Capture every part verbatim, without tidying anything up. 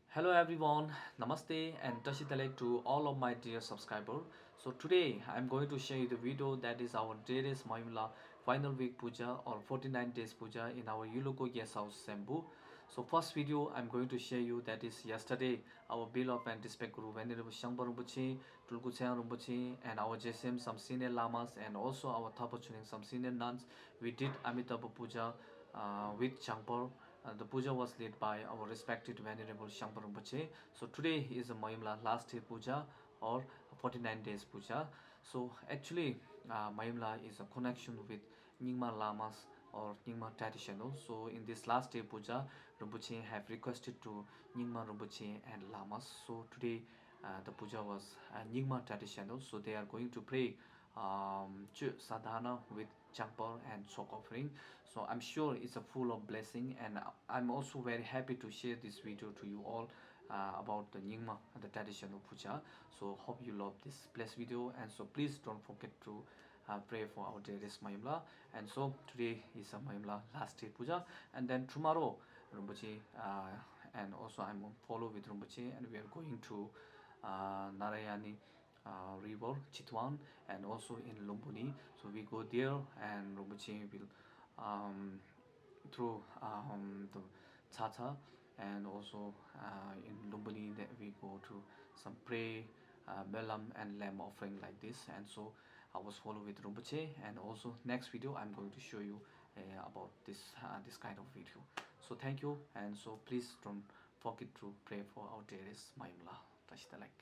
Hello everyone, Namaste and Tashi Talek to all of my dear subscriber. So today I'm going to share you the video that is our Dearest Mayumla final week puja or forty-nine days puja in our Yuluko guest house Sembu. So first video I'm going to share you that is yesterday our beloved and respect Guru Venerable Shangpa Rinpoche, Tulku Tsayang Rinpoche and our J C M some senior lamas and also our Thapa Chuning some senior nuns. We did Amitabha Puja uh, with Changpar. Uh, the puja was led by our respected Venerable Shangpa Rinpoche. So today is a Mayumla last day puja or forty-nine days puja. So actually, uh, Mayumla is a connection with Nyingma lamas or Nyingma traditional. So in this last day puja, Rinpoche have requested to Nyingma Rinpoche and lamas. So today, uh, the puja was uh, Nyingma traditional. So they are going to pray um, Chö Sadhana with Changpar and Sok offering. So I'm sure it's a full of blessing, and I'm also very happy to share this video to you all uh, about the Nyingma, the traditional puja. So hope you love this blessed video, and so please don't forget to uh, pray for our dearest Mayumla. And so today is a Mayumla last day puja, and then tomorrow Rinpoche uh, and also I'm on follow with Rinpoche, and we are going to uh, Narayani uh, River, Chitwan, and also in Lumbini. So we go there, and Rinpoche will um, through um, the Tsatsa, and also uh, in Lumbini that we go to some pray, uh, Melam and lamb offering like this. And so I was follow with Rinpoche, and also next video I'm going to show you uh, about this uh, this kind of video. So thank you, and so please don't forget to pray for our dearest Mayumla. Tashi Talek.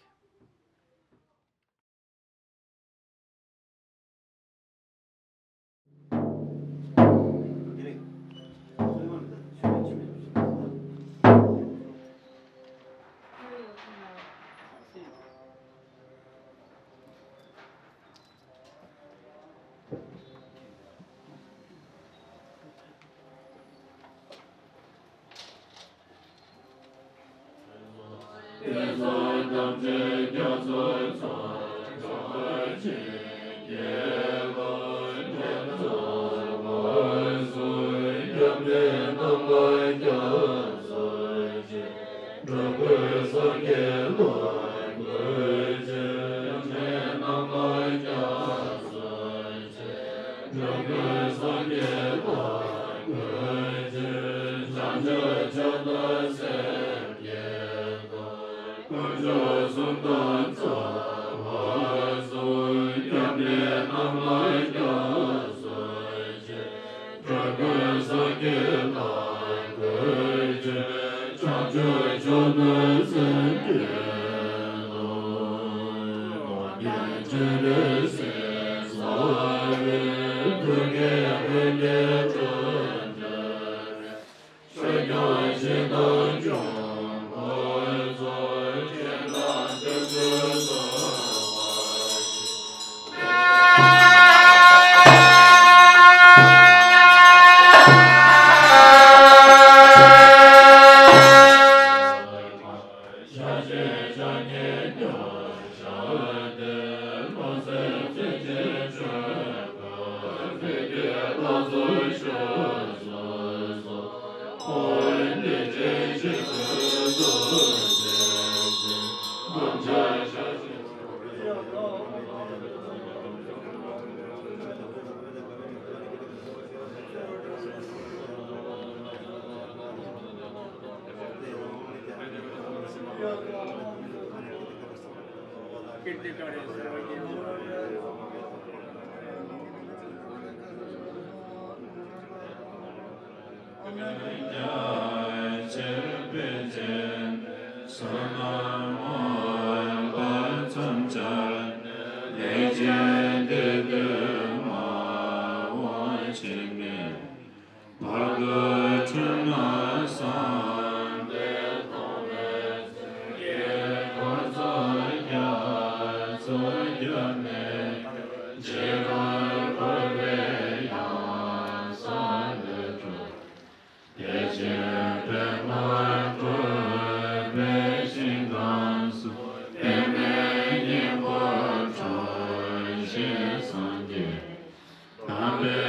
བསོད་ནམས་མང་པ་ཐམས་ཅད་ལས་ཀྱི་འདི་དུ་མ་འོངས་ཕྱིར་མི་བར་དུ་འཁྲུལ་སྣང་སངས་རྒྱས་ཐོབ་པའི་ཚུལ་གྱིས་འཁོར་ཚོགས་རྒྱ་མཚོ་རྒྱུད་སྨད་འཇིགས་སྐུལ་འཁོར་བའི་ཡང་གསང་ལས་སྒྲོལ། བདེ་ཆེན་པདྨ་འཁོར་བའི་ཞིང་ཁམས་སུ། པདྨའི་སྙིང་པོ་ཁྲོ་ཞིང་སངས་རྒྱས། དམ་པའི་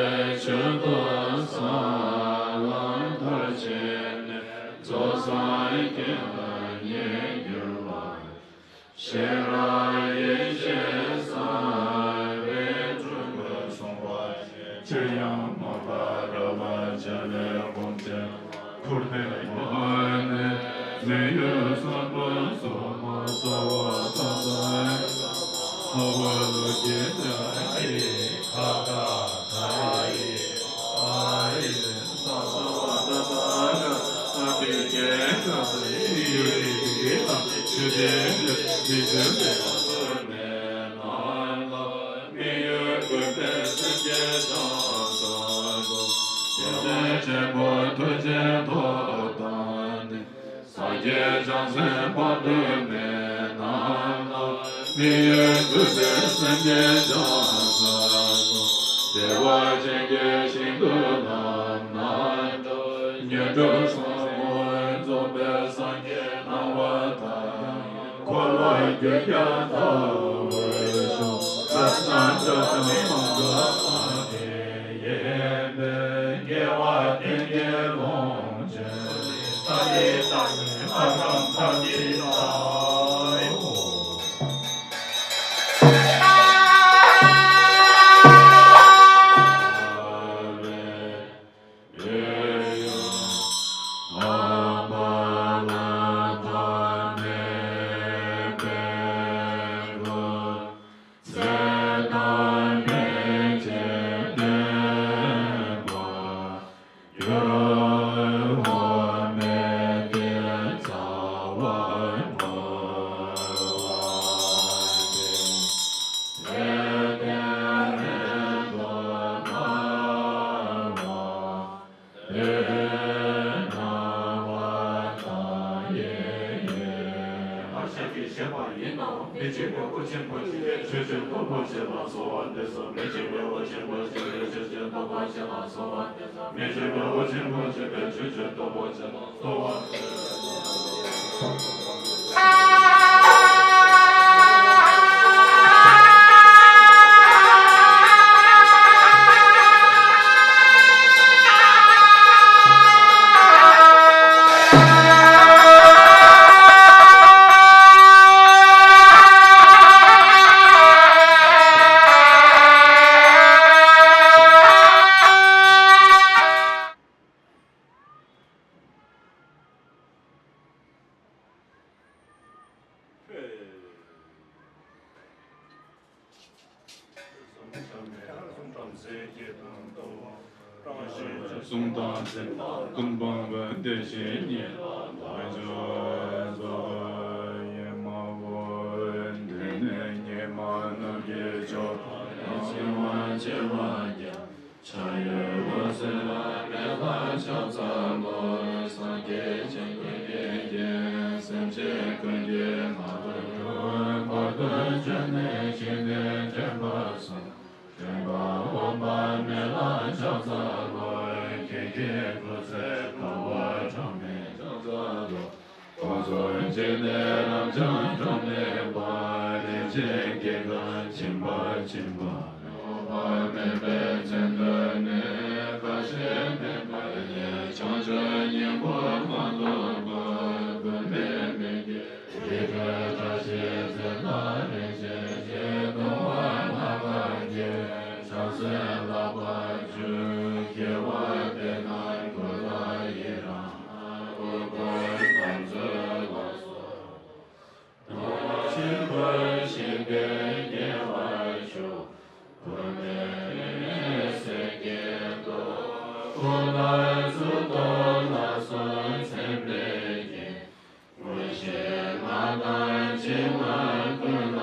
ཆོས་ཐོབ་ས་ལམ་མཐར་ཕྱིན་ནས། རྫོགས་སངས་རྒྱས་ལ་ཉིད་འགྱུར་བ། ཤེས་རབ་ཡེ་ཤེས་གསང་བའི་སྤྲུལ་སྐུ། གསུང་བ་ཆེ་ཆེར་ཡང་མ་འགགས། རབ་འབྱམས་ཆེན་པོའི་སྒོམ་ཆེན་འཁོར་འདས་མུན་ནས། མི་ཡུལ་གསུམ་པོ་སོ་མ་ས་བ་ད་ས་ཧ་བ་ལོ་ཀེ་ཏ་ཡི་ཁ་ཏ་ད་ཡི་ས་ཡི། སངས་རྒྱས་བྱང་སེམས་དཔག་ཏུ་མེད་རྣམས་ལ། མི་ཡི་སྐུ་ཚེ་སེམས་བསྐྱེད་བྱང་ས་སོ། བདེ་བ་ཅན་གྱི་ཞིང་དུ་ལམ་སྣ་དྲུག། དངོས་གྲུབ་ཟབ་མོ་རྫོགས་པའི་སངས་རྒྱས་སྣང་བ་དང་། འཁོར་ལོ་རྒྱུད་བརྒྱ་ལྟ་བུར་ཤོག། བཀྲ་ཤིས་དང་མངའ་ཐང་ཡེ་ཡེ་འཕེལ། དགེ་བ་ཀུན་གྱི་ལོངས་སྤྱོད། ཏཱ་ལའི་ཏཱ་ལའི་ཨ་ཀམ་ཕ་ཏི་ཏཱ། ཨ་ཤ་ཀི་ཞེས་པ་ཡིན་ནོ། མི་འཇིགས་པའི་དབུ་ཆེན་པོ་ཆེ། ཆོས་སྤྱོད་སྟོབས་པོ་ཆེ་ལ་གསོལ་བ་འདེབས་སོ། མི་འཇིགས་པའི་དབུ་ཆེན་པོ་ཆེ། ཆོས་སྤྱོད་སྟོབས་པོ་ཆེ་ལ་གསོལ་བ་འདེབས་སོ། མི་འཇིགས་པའི་དབུ་ཆེན་པོ་ཆེ། ཆོས་སྤྱོད་སྟོབས་པོ་ཆེ་ལ་གསོལ་བ་འདེབས་སོ། གསུང་དང་ཚིག་ཀུན་སྤངས་པའི་དེ་བཞིན་ཉིད་ལ། ལོངས་སྤྱོད་རྫོགས་པའི་ཡེ་མ་བོ། འདི་ནི་སྙིགས་མ་རྣམས་ཀྱི་མཆོག་དང་། ཡིད་བཞིན་མ་སྐྱེས་པ་ཀྱང་། ཕྱག་གཡས་འོད་ཟེར་མེ་ལྷ་ཕྱག་འཚལ་ལོ། སངས་རྒྱས་ཀྱི་སྐུ་བརྙེས་ཀྱིས། སེམས་ཅན་ཀུན་གྱི་ངང་དུ་འགྲོ། བར་དུ་གཅོད་ནས་ཞི་ནས་འདྲེན་པར་གསུངས། འདྲེན་པར་འོངས་པ་མེ་ལྷ་ཕྱག་འཚལ་ལོ། ཁྱེད་ཀྱི་སྐུ་ཚེ་བསྐལ་པ་གྲངས་མེད་ཕྱག་འཚལ་ལོ། དབུ་རྩེ་གཅིག་ནས་རབ་འབྱམས་གྲངས་མེད་པ། རིན་ཆེན་སྐྱེ་རྒ་འཆི་བ་འཆི་བ་ལོག་པ་མེད་པའི་མཚན་ཐོས་ནས། ཁ་ཞེ་མེད་པར་ཉན་བྱང་ཆུབ་སྙིང་པོ་མ་ལོག་པ། འགག་མེད་མི་སྐྱེ་ཡིད་སྤྲུལ་བཀྲ་ཤིས་རྩེ་ལ་རིན་ཆེན་ཞལ། གདུང་བ་ལྷ་དཀར་གྱི་ཕྱག་འཚལ་ལག་པ་འཇུ། དགེ་བ་དེ་རྣམས་ཀུན་ལ་ཡི་རང་། དབུ་དཀར་དམ་ཚོས་ལ་སོགས། དུང་ཆེན་པོའི་ཞིང་དུ་ཉེ་བར་བཞུགས། བུད་མེད་ལུས་མེད་སེང་གེའི་མདོག། དབུ་ནག་གཙུག་ཏོར་ལ་སོགས་མཚན་མེད་ཀྱི། དངོས་ཤེས་ ཞིང་ལ་ཀུན་ལ་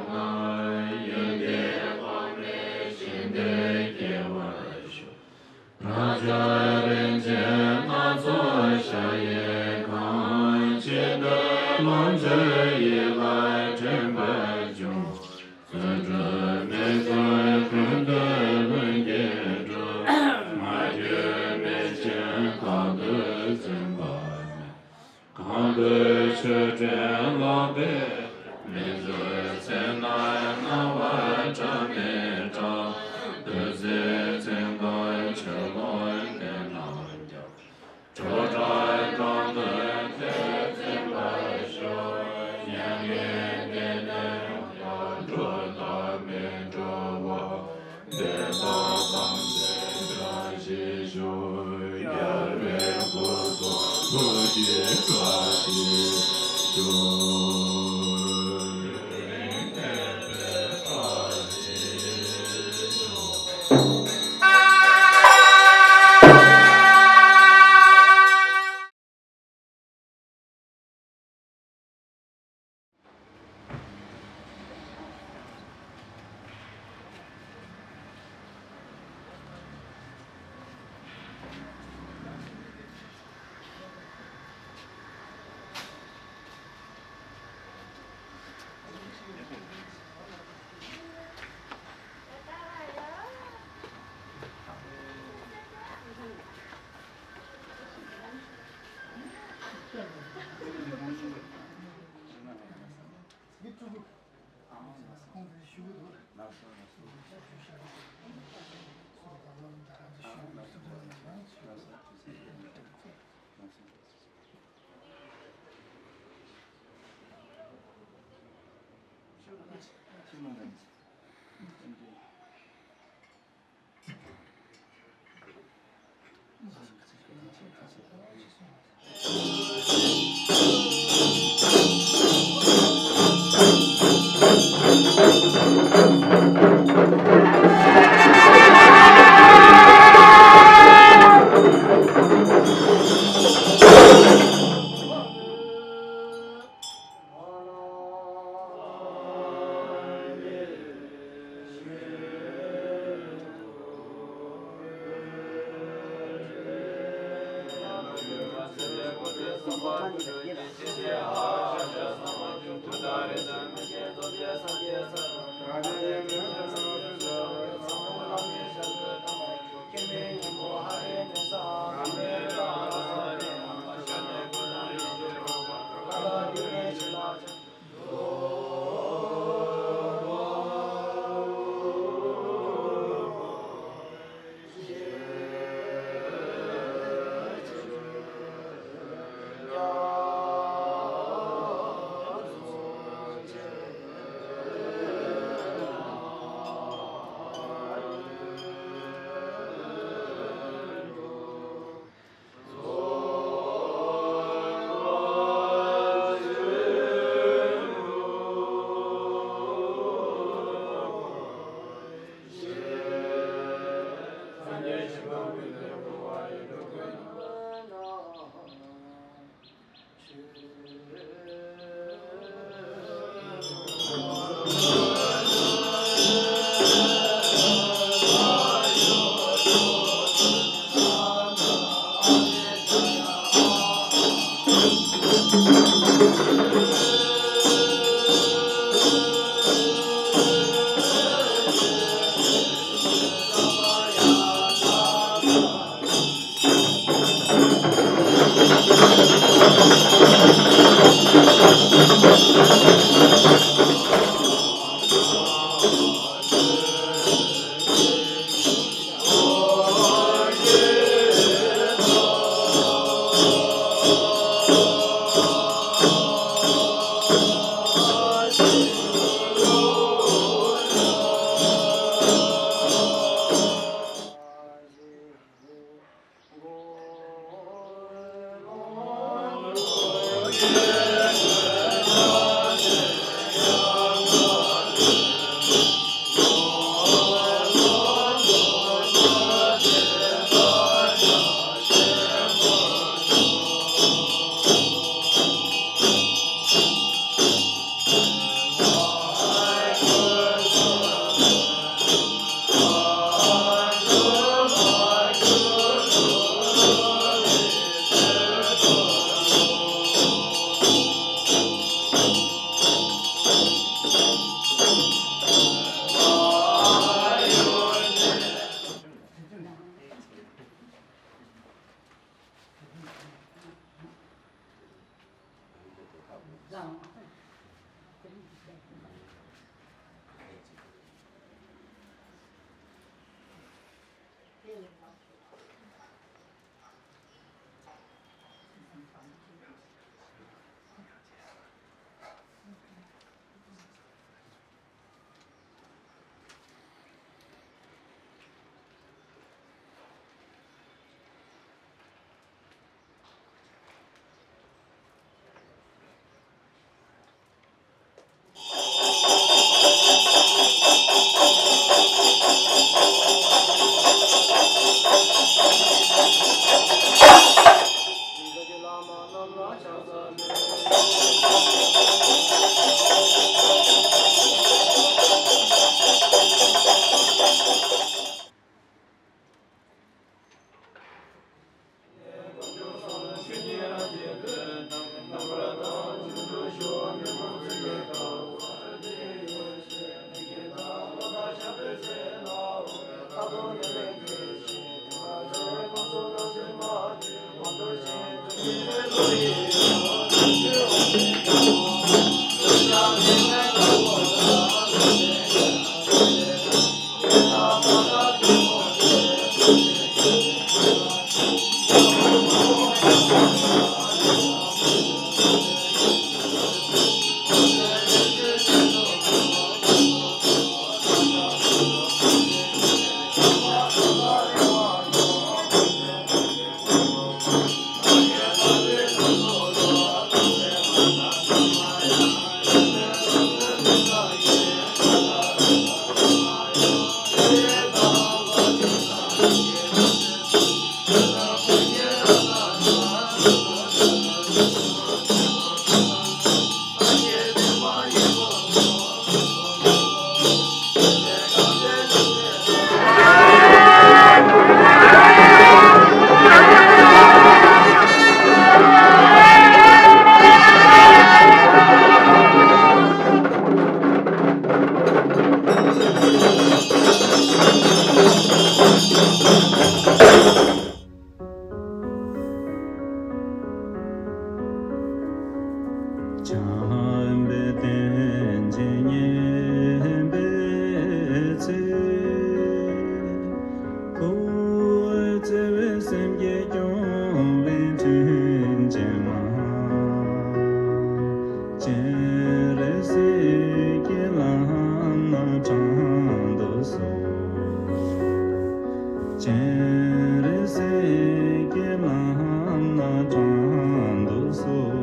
བསྔགས། ཡོན་ཏན་དཔག་མེད་ཞིང་དུ་སྐྱེ་བར་ཤོག། རབ་འབྱམས་རིན་ཆེན་སྣ་ཚོགས་ཞལ་གྱིས་བཀང་། ཇི་ལྟར་ལོངས་སྤྱོད་ཡིད་ལ་དྲན་པར་འབྱུང་། བརྩོན་འགྲུས་མི་ཟད་ཀུན་ཏུ་ལྷུན་གྱིས་གྲུབ། མ་གྱུར་མེ་ཆེན་དཀའ་ཐུབ་འཛིན་པ་མེད། གང་འདུལ་ཆོས་སྤྲིན་ལག་པས་མི་འཛུལ། ཚེ་ན་སྣང་བ་བཀྲ་མི་འགྲང་། བདུད་རྩིའི་མཚན་དང་ཆོས་ཀུན་ལྡན་རྣམས་ཀྱང་། སྤྲོ་བྲལ་དང་ལྡན་ཏེ་འཛིན་པར་ཤོག། མྱ་ངན་འདས་ནས་ཀྱང་འགྲོ་དང་མི་འགྲོ་བ། དེ་དག་ཐམས་ཅད་བཀྲ་ཤིས་ཤོག། རྒྱལ་བའི་སྐུ་གསུང་ཐུགས་ཀྱི་བཀྲ་ཤིས་ཤོག། བྱམས་པའི་བསྟན་བཅོས་ཉན་པའི་ཚེ། ཁུ་བའི་བརྩེ་བའི་སེམས་ཀྱིས་སྐྱོང་བའི་དྲིན་ཅན་མ། སྤྱན་རས་གཟིགས་ཀྱི་ལམ་སྣ་དྲང་དུ་གསོལ། སྤྱན་རས་གཟིགས་ཀྱི་ལམ་སྣ་དྲང་དུ་གསོལ།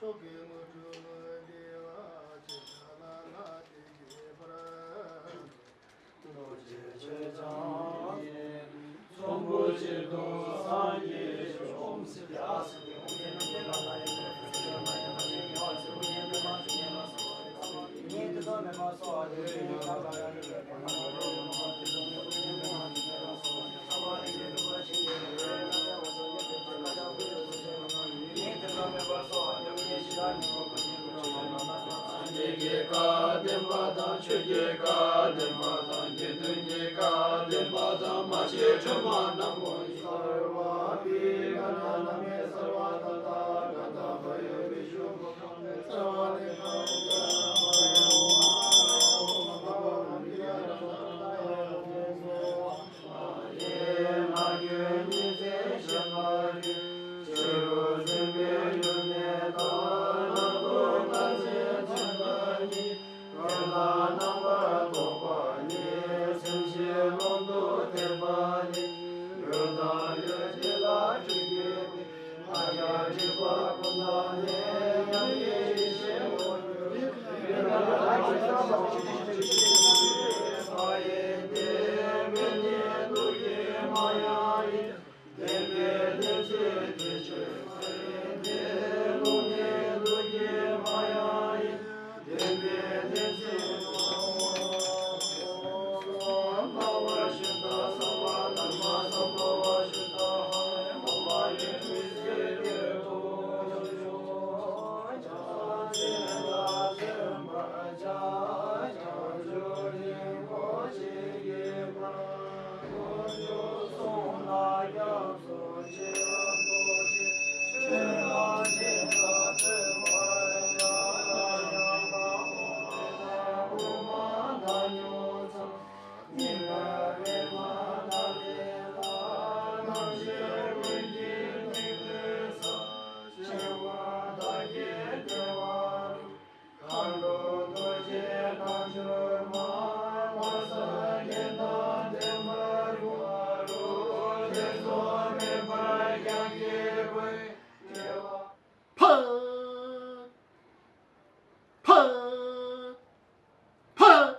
མཆོག་གི་དངོས་གྲུབ་བདེ་བ་ཅན། སངས་རྒྱས་ཀྱི་བཀའ་བདེན་པ་དང་། ཆོས་ཀྱི་བཀའ་བདེན་པ་དང་། དགེ་འདུན་གྱི་བཀའ་བདེན་པ་དང་། མ་ཤེས་སྒྲོན་མ་རྣམས་པོ་ཡི། གསལ་བ་པའི་དགའ་སྟོན་ལམ་གྱི་གསལ་བ་དག་དང་། གང་དག་པར་ཡོད་པའི་ཆོས་སྐུ་གང་དེ་གསལ་བ་དེ་གང་དེ་གསལ་བ་དེ་གསལ་བ་དེ་གསལ་བ་དེ་གསལ་བ། ཕ། ཕ། ཕ།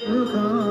རུ་ཁ་